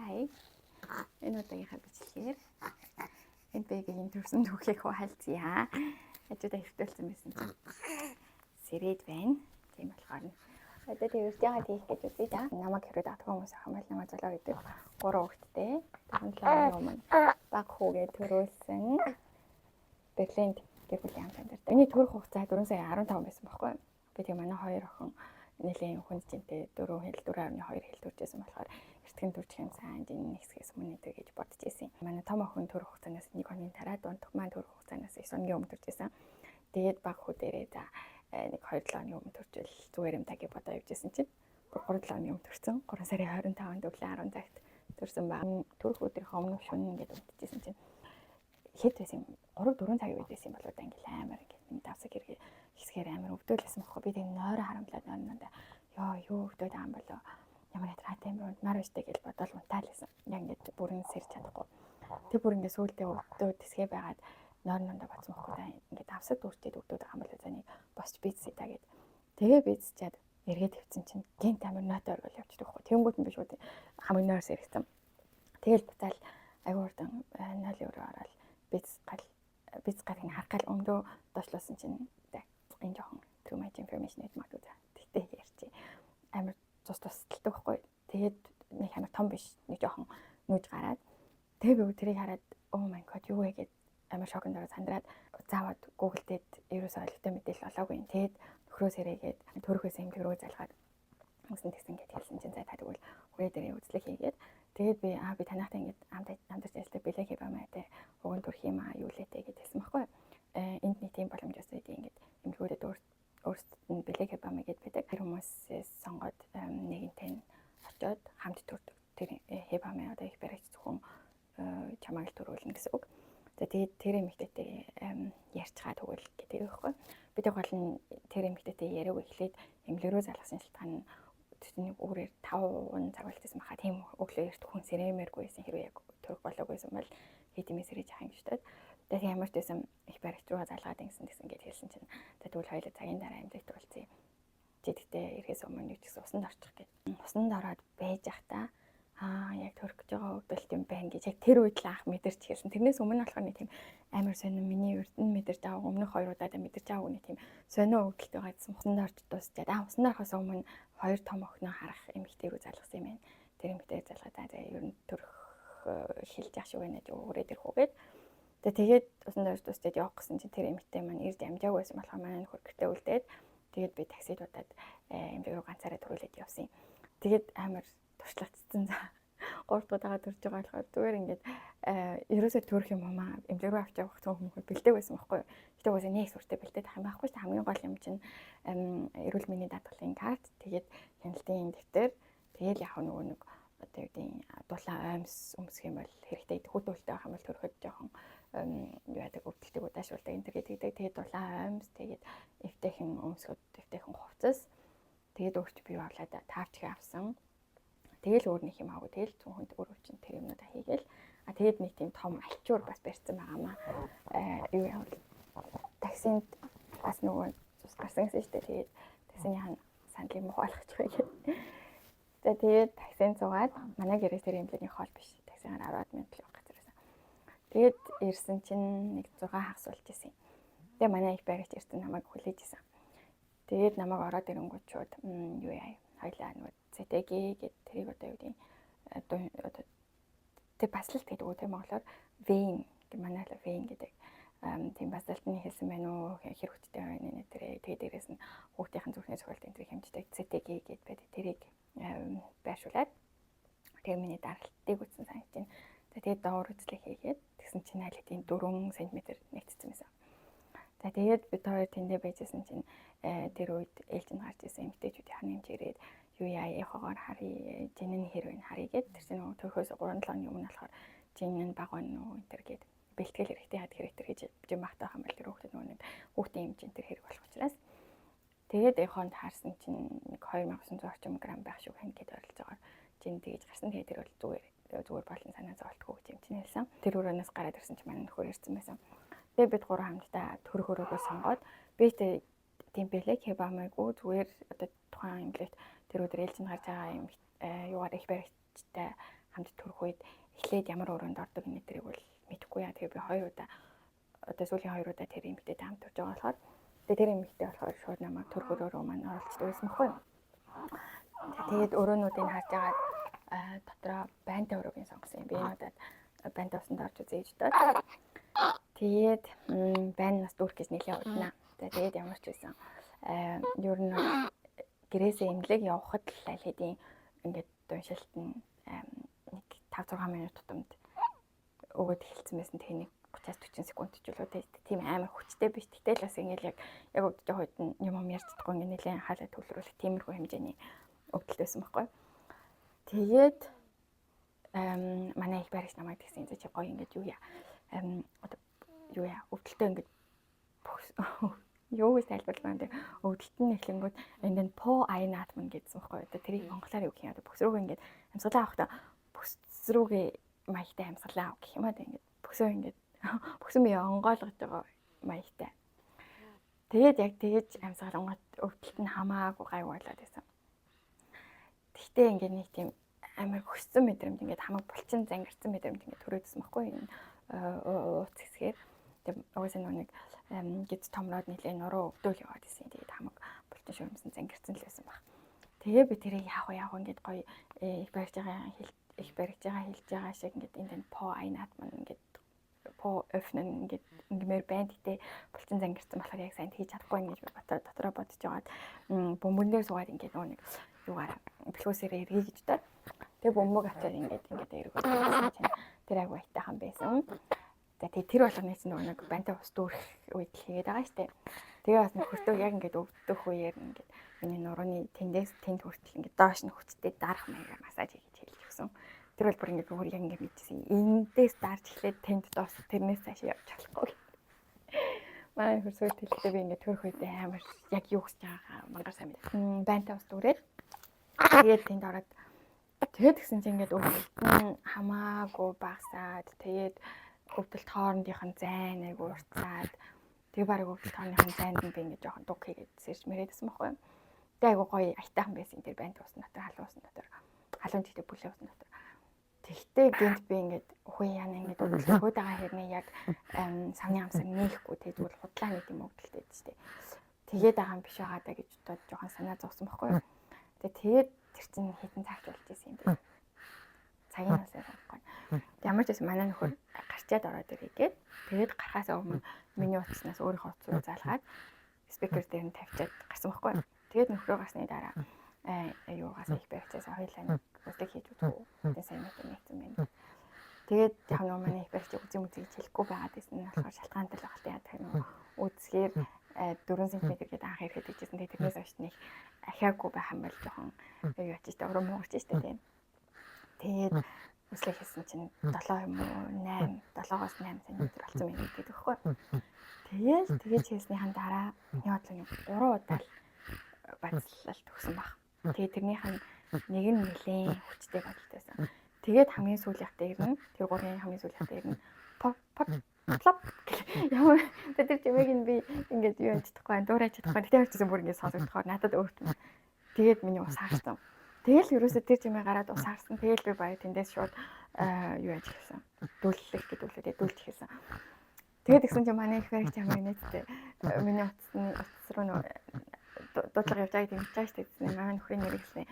Hi. Энэ удаагийнхаа бичлэгээр энэ baby-гийн төрсөн түүхийг хуваалцъя. Хажуудаа хэвтүүлсэн байсан чинь сэрээд байна. Тийм болохоор нь одоо тэг урьд яагаад хийх гэж үзье да. Намайг хэрэг дагдаг хүмүүс ах юм бол намайг Золоо гэдэг, гурван хүүхэдтэй. 7 оны өмнө баг хүүгээ төрүүлсэн. Берлинд гэр бүлийн хамт амьдардаг. Миний төрөх хугацаа 4 сарын 15 байсан байхгүй юу? Би тэг манай хоёр охин нэлийн хүнд жинтэй 4 хэл, 4.2 хэл төржсэн болохоор эртгэн төрчих юм сайн жин нэгсгээс өмнө өдр гэж бодож исэн. Манай том охин төрөх хугацаанаас 1 хоногийн дараа, дундх маань төрөх хугацаанаас 9 хоногийн өмнө төрж исэн. Тэгээд баг хүү дээрээ за нэг 2 7 хоногийн өмнө төржвэл зүгээр юм та гэж бодоо явж исэн чинь 3 7 хоногийн өмнө төрсөн. 3 сарын 25-нд өглөө 10 цагт төрсөн ба. Төрөх өдрийнхөө өмнөх шөнө ингээд унтчихсэн чинь хэд байсан юм, 3 4 цагийн үед байсан юм болоо да, ингээл амар ингээд миний давсаг хэрэг хэсгээр амар өвдөөлсэн байхгүй. Би тэг нойроо харамлаад нойрноо ёо, юу өвдөөд байгаа юм болоо, ямар ятраатай юм бэ, унтмаар байна штэ гэж бодоол унтаал байсан. Яг ингээд бүрэн сэрж чадахгүй. Тэг бүр ингээд сүүлдээ өвдөөд тэсгээ байгаад нойрнондоо бодсон байхгүй да. Ингээд давсаг дүүрчээд өвдөөд байгаа юм болоо, за нэг босч бийцээ та гэд. Тэгээ бийцчихэд эргээд тавьсан чинь гинт амар нотой оргил явчихдаг байхгүй. Тэнгүүд нь би шууд хамгийн нойр сэрэгцэн. Тэгэл буцаал аягүй хурдан нойлын өрөө ороод биз гал биз гал ингэ харах гал өмдөө доошлуулсан чинь энэ жоохон too much information гэж магадгүй за. Тэгтээ ярьчих. Амар цус тусдалдаг байхгүй. Тэгээд нэг амар том биш, нэг жоохон нүүж гараад, тэгээ би тэрийг хараад "Oh my God, юу вэ?" гэд амар шоконд ороод сандраад заавад Google дээд ерөөсөө олигтой мэдээлэл олоогүй юм. Тэгээд нөхрөө сэрээгээд төрөхөөс эмнэлэг рүү залгаад үсэн тэгсэн гэд хэлсэн чинь за та тэгвэл хүрээ дээрээ үзлэг хийгээд, тэгээд би аа би танахтай ингэж амт амьдарч ажилладаг Beleghebamme те, уг нь төрх юм аа, юу лээтэй гэд хэлсэн байхгүй. Э энд нэг тийм боломж бас байдаг, ингэж эмнэлгүүдэд өөрсдөд нь Beleghebamme гэд байдаг. Тэр хүмүүсээс сонгоод нэгэнтэй нь очиод хамт төрдөг. Тэр Hebamme одоо их баригч зөвхөн чамайг л төрүүлнэ гэсэн үг. За, тэгээд тэр эмэгтэйтэй ярьцгаа тэгвэл гэдэг байхгүй. Би тэг гол нь тэр эмэгтэйтэй яриаг эхлээд эмнэлэг рүү залгасан шалтгаан нь нэг өөрөөр 5 цаг болчихсон баха. Тийм өглөө эрт хүн сэрэмээргүй байсан, хэрвээ яг төрөх болоогүйсэн бол хэд юм сэрэж авах юм гэж бодоод. Тэгээд ямар ч байсан их баригч руугаа залгаад ингэсэн гэсэн гэж хэлсэн чинь за тэгвэл хоёулаа цагийн дараа эмнэлэгт уулзъя. Чи тэгтээ ирэхээс өмнө юу ч гэсэн усанд орчих гээд. Усанд ороод байж захта аа, яг төрөх гэж байгаа өвдөлт юм байна гэж яг тэр үед л анх мэдэрч хэлсэн. Тэрнээс өмнө болохоор нэг тийм амар сонин, миний урд нь мэдэрч авах, өмнөх хоёр удаадаа мэдэрч авах нэг тийм сонин өвдөлт байгаа гэсэн. Усанд орж дуусчаад аа, усанд орохоос өмнө хоёр том охиноо харах эмэгтэй рүү залгасан юм байна. Тэр эмэгтэй залгаад за ер нь төрөх хэлж яах шиг байна гэж өгөрөөд ирэх үгээд. Тэгээд усанд орж дуусчаад явах гэсэн чинь тэр эмэгтэй маань ирж амжаагүй байсан болохоор манай нөхөр гэртээ үлдээд, тэгээд би таксид удаад эмнэлэг рүү ганцаараа төрүүлээд явсан юм. Тэгээд амар туршлагацсан за. Гурав дахь удаага төрж байгаа болохоор зүгээр ингээд ерөөсөө төрөх юм аа, эмнэлэг рүү авч явах хүмүүс бэлдээг байсан байхгүй юу. Гэтэ угаасаа нэг сүртэй бэлдээд ах юм байхгүй шүү дээ. Хамгийн гол юм чинь эрүүл мэндийн даатгалын карт, тэгээд хяналтын дэвтэр, тэгэл яг нөгөө нэг одоо юу гэдэг дулаан оймс өмсөх юм бол хэрэгтэй, хүүтүүлтэй байх юм бол төрөхөд жоохон юу яадаг, өвдөлтийг удаашруулдаг энэ төр гэдэг. Тэгээд дулаан оймс, тэгээд эвтэйхэн өмсөхөд эвтэйхэн хувцас, тэгээд өөрч бий авлаа, таавч авсан. Тэгэл өөр нэг юм аагүй. Тэгэл зөвхөн өөрөө чинь тэр юмнуудаа хийгээл. А тэгээд нэг тийм том альчуур бас барьсан байгаамаа. Э юу яав, таксинд бас нөгөө цус гарсан гэсэн шүү дээ. Тэгээд таксины сандлыг муухай болгочих гээд. За, тэгээд таксинд суугаад, манай гэрээс тэр эмнэлгийн хоол биш. Таксигаар 10 минут л явах газар байсан. Тэгээд ирсэн чинь нэг 6 хагас болж исэн. Тэгээ манай их баригч ирсэн, намайг хүлээж исэн. Тэгээд намайг ороод ирэнгүүт шууд юу яа, хоёлаа нөгөө CTG гэдэг тэрийг одоо юу гэдэг, одоо тэр баслалт гэдэг үг тийм, монголоор vein гэх, манай л vein гэдэг тийм баслалт нь хэлсэн байна уу, хэр хүчтэй байна нэ тэрэ. Тэгээд дээрэс нь хүүхдийн зүрхний цохилт энэ хэмждэг CTG гэдэг байдаг, тэрийг байршуулад тэгээ миний даралтыг үзсэн санагдаж байна. Тэгээд доогуур үзлэг хийгээд тэгсэн чинь аль хэдийн 4 см нэгтсэн байсан. За, тэгээд бид хоёр тэндээ байжсэн чинь тэр үед ээлжинд гарч исэн эмэгтэйчүүд ханы хэмж ирээд юу яа, эхогоор харъя, жинэн хэр вэ харъя гэд. Тэр чинь нөгөө төрхөөс 3 7 хоногийн өмнө болохоор жин нь баг байна уу энэ төр гэд бэлтгэл хэрэгтэй хад хэрэгтэй гэж жин багтаа юм бол тэр хүүхдэд нөгөө нэг хүүхдийн хэмжээнд тэр хэрэг болох учраас. Тэгээд эхонд харсан чинь нэг 2900 орчим грамм байх шиг байна гэд ойролцоогоор жин тэгэж гарсан. Тэгээд тэр бол зүгээр зүгээр болон санаа зоволтгүй гэж юм чинь хэлсэн. Тэр өрөөнөөс гараад ирсэн чинь манай нөхөр ирсэн байсан. Тэгээ бид гурван хамтдаа төрөх өрөөгөө сонгоод, би тийм Beleghebamme-гүй, зүгээр одоо тухайн эмнэлэгт тэр өдөр ээлжинд гарч байгаа юм юугаар их баригчтай хамт төрөх үед эхлээд ямар өрөөнд ордог энэ тэрийг бол мэдэхгүй яа. Тэгээ би хоёр удаа одоо сүүлийн хоёр удаа тэр эмэгтэйтэй хамт төрж байгаа болохоор тэгээ тэр эмэгтэй болохоор шууд намайг төрөх өрөө рүү маань оролцдог байсан байхгүй юу. Тэгээд өрөөнүүдийг харж агаад дотроо байнтай өрөөг нь сонгосон юм. Би энэ удаад байнтай усанд орж үзье гэж бодоод. Тэгээд байн нас дүүрэх гэж нэлээд уднаа. За тэгээд ямар ч байсан ер нь гэрээсээ эмнэлэг явхад л аль хэдийн ингээд уншилт нь нэг 5 6 минут тутамд өгөөд эхэлсэн байсан. Тэгээ нэг 30-аас 40 секунд ч үлээ тийм амар хүчтэй биш. Гэтэл бас ингээд яг яг өвдөж байгаа үед нь юм ярьж чадахгүй ингээд нэлээд хаалаа төвлөрүүлэх тиймэрхүү хэмжээний өвдөлт байсан байхгүй. Тэгээд манай их баригч намайг тэгсэн чи гоё ингээд юу яа одоо юу яа өвдөлтөө ингээд юу гэж тайлбарлах вэ? Өвдөлт нь эхлэнгүүд энд нь по айнатман гэсэн байхгүй юу? Тэрийг монголоор юу гэх юм бэ? Бөхс рүүгээ ингээд амьсгалаа авахдаа бөхс рүүгээ маягтай амьсгалаа ав гэх юм аа. Ингээд бөхсөө ингээд бөхсөн бие онгойлгож байгаа маягтай. Тэгээд яг тэгэж амьсгалангууд өвдөлт нь хамаагүй гайгүй болоод байсан. Тэгтээ ингээд нэг тийм амар хөссөн мэдрэмж ингээд хамаг булчин зангирсан мэдрэмж ингээд төрөөдсөн байхгүй юу? Энэ ууц хэсгээр. Тэгээ угаасаа нэг гиз томроод нэлээ нуруу өвдөөл яваад исэн. Тэгээд хамаг булчин шөрөмсөн зангирсан л байсан баг. Тэгээ би тэрийг яах вэ яах вэ ингээд гоё их барьж байгаа их барьж байгаа хэлж байгаа шиг ингээд энд энэ по айнат ман ингээд по öffnen ингээд ингэмээр байна. Гэтэ булчин зангирсан болохоор яг сайн хийж чадахгүй юм гэж би дотроо бодож байгаад бөмбөн дээр суугаад ингээд нөгөө нэг юугаараа бэлхүүсээрээ эргэе гэж бодоод тэгээ бөмбөг авчаад ингээд ингээд эргүүлсэн чинь тэр айгу айтайхан байсан. За тэгээ тэр болгоны чинь нөгөө нэг бантай ус дүүрэх үед л хийгээд байгаа штэ. Тэгээ бас нөхөртөө яг ингээд өвдөх үеэр ингээд миний нурууны тэндээс тэнд хүртэл ингээд доош нь хүчтэй дарах маягаар массаж хийж хэлж өгсөн. Тэр бол бүр ингээд бүр яг ингээд мэдчихсэн. Эндээс дарж эхлээд тэнд дуус тэрнээс цааш явж болохгүй. Манай нөхөр сүйт хэлэхдээ би ингээд төрөх үедээ амар яг юу гэж байгаагаа мангар сайн мэдээ. Бантай ус дүүрээд тэгээд тэнд ороод тэгээд гисэн чинь ингээд өвдөлт нь хамаагүй багасаад тэгээд өвдөлт хоорондынх нь зайн айгу уртсаад тэгээ бараг өвдөлт хоорондынх нь зайнд нь би ингээд жоохон дуг хийгээд сэрж мэрэдсэн байхгүй юу. Тэгээ айгу гоё аятайхан байсан тэр банд усан дотор халуун усан дотор халуун тэгтээ бүлээ усан дотор. Тэгтээ гинт би ингээд өхөө яана ингээд өвдөлт өгөөд байгаа хэрнээ яг савны амсаг нээхгүй тэгээ зүгээр худлаа нэг юм өвдөлт байдаг штэ. Тэгээд байгаа юм биш байгаа даа гэж бодоод жоохон санаа зовсон байхгүй юу. Тэгээд тэр чинь хэдэн цагт болж исэн юм бэ? Цагийн бас ярихгүй. Ямар ч байсан манай нөхөр гарчаад ороод ирээгээд тэгээд гарахаас өмнө миний утаснаас өөрийнхөө утас руу залгаад speaker дээр нь тавьчаад гарсан байхгүй юу. Тэгээд нөхрөө гарсны дараа юугаас их барьцаас хоёлаа нэг үзлэг хийж үзэх үү. Тэгээд сайн мэдээ нэгсэн байна. Тэгээд яг нөгөө манай их барьч үзэн үзье гэж хэлэхгүй байгаад байсан нь болохоор шалтгаантай л багт яа тэр нөгөө үзэхээр 4 см гэдэг анх ирэхэд гэжсэн. Тэгээд тэрнээс хойш нэг ахиагүй байх юм бол жоохон юу ячиж та урам муурч штэ тийм. Тэгээд үслэг хийсэн чинь 7 юм уу 8 7-оос 8 см болсон байна гэдэг байхгүй. Тэгээл тэгэж хийснийхэн дараа миний бодлоо нэг 3 удаа л бацлалт өгсөн баг. Тэгээд тэрнийх нь нэг нь нэлээд хүчтэй бодолтой байсан. Тэгээд хамгийн сүүлийнх дээр нь тэр гурвын хамгийн сүүлийнх дээр нь pop pop плоп ямар тэр чимээг нь би ингээд юу яаж чадахгүй дуурайж чадахгүй. Тэгтээ очсон бүр ингээд сонсогдохоор надад өөрт нь тэгээд миний ус хаарсан. Тэгэл ерөөсөө тэр чимээ гараад ус хаарсан. Тэгэл би баяа тэндээс шууд юу яаж эхэлсэн. Дүүллэх гэдэг үлээ тэгээ дүүлж эхэлсэн. Тэгээд тэгсэн чинь манай их баригч ямар инээдтэй миний утасны утас руу нөө дуудлага явж байгааг дэмжиж байгаа шүү дээ. Манай нөхрийн нэрийг хэлсэн.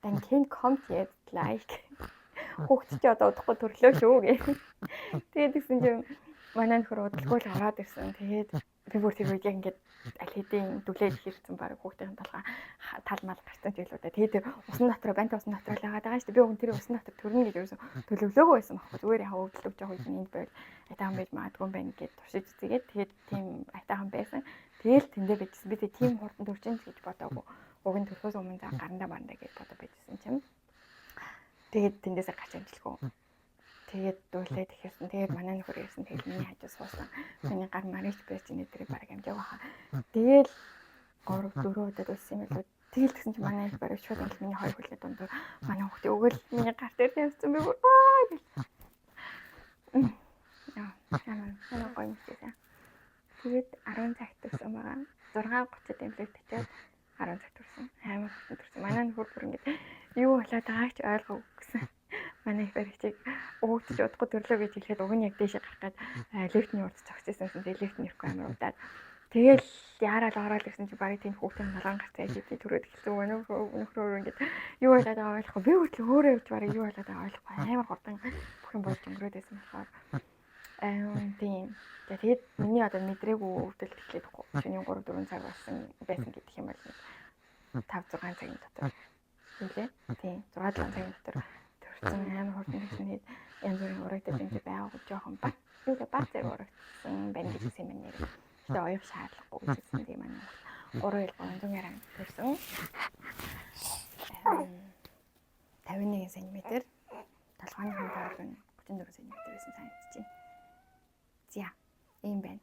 Dein Kind kommt jetzt gleich. Хүүхд чи одоо удахгүй төрлөө шүү гэх. Тэгээд тэгсэн чинь манай нөхөр удалгүй л ороод ирсэн. Тэгээд би бүр тэр үед яг ингээд аль хэдийн дүлээд хэрсэн баг хүүхдийн толгой тал мал гарсан ч байлуу да. Тэгээд тэр усан дотор бант усан дотор л байгаа шүү дээ. Би уг тэр усан дотор төрнө гэж ерөөсө төлөвлөөгүй байсан байхгүй. Зүгээр яг өвдөлт өгч байгаа үед нь энд байвал айтаахан байж магадгүй юм байна гэж туршиж үзээгээд тэгээд тийм айтаахан байсан. Тэгэл тэндээ байжсэн. Би тийм хурдан төрчин гэж бодоагүй. Уг нь төрөхөөс өмнө за гарандаа барандаа гэж бодоо байжсэн чинь. Тэгээд тэндээсээ гарч амжилгүй. Тэгээд дүүлээд эхэлсэн. Тэгээд манай нөхөр ирсэн. Тэгээд миний хажуу суусан. Миний гар марич барьж ин тэрийг бараг амжааг баха. Тэгэл 3 4 удаад үлсэн юм билүү. Тэгэл тэгсэн чинь манай их бараг шууд ингээл миний хоёр хөлний дундуур манай хүүхдээ өгөөл миний гар дээр тавьсан би бүр аа гэл. Яа, ямар гоё юм шиг. Тэгээд 10 цагт төрсөн байгаа. 6:30-д эмнэлэгт очиад 10 цагт төрсөн. Амар хурдан төрсөн. Манай нөхөр бүр ингээд юу болоод байгааг ч ойлгоогүй гэсэн. Манай их баригчийг өгөгдөж удахгүй төрлөө гэж хэлэхэд уг нь яг дээшээ гарах гээд лифтний урд зогсчихсан гэсэн чинь лифт нэрэхгүй амар удаад. Тэгэл яарал ороод ирсэн чи барыг тийм хүүхдийн нолгон гарцаа яж идэв төрөөд эхэлсэн. Нөхрөөр ингээд юу болоод байгааг ойлгохгүй. Би хүртэл өөрөө явж барыг юу болоод байгааг ойлгохгүй. Амар хурдан бүх юм болж өнгөрөөд байсан болохоор тийм. За, тэгээд миний одоо мэдрээгүй өвдөлт эхлээд шөнийн 3 4 цаг болсон байсан гэдэг юм бол 5 6 цагийн дотор үлээ. Тийм, 6 7 цагийн дотор төрсөн, амар хурдан гэсэн. Тэгээд янз бүрийн урагдал энэ байгаагүй, жоохон баг юу гэ баг зэрэг урагдсан байна гэж хэлсэн юм байна нэр. Гэтэ оёх шаардлагагүй гэж хэлсэн. Тийм, манай 3 ил 300 гаран төрсөн. 51 см, толгойн тоол нь 34 см байсан санагдаж байна. За, ийм байна.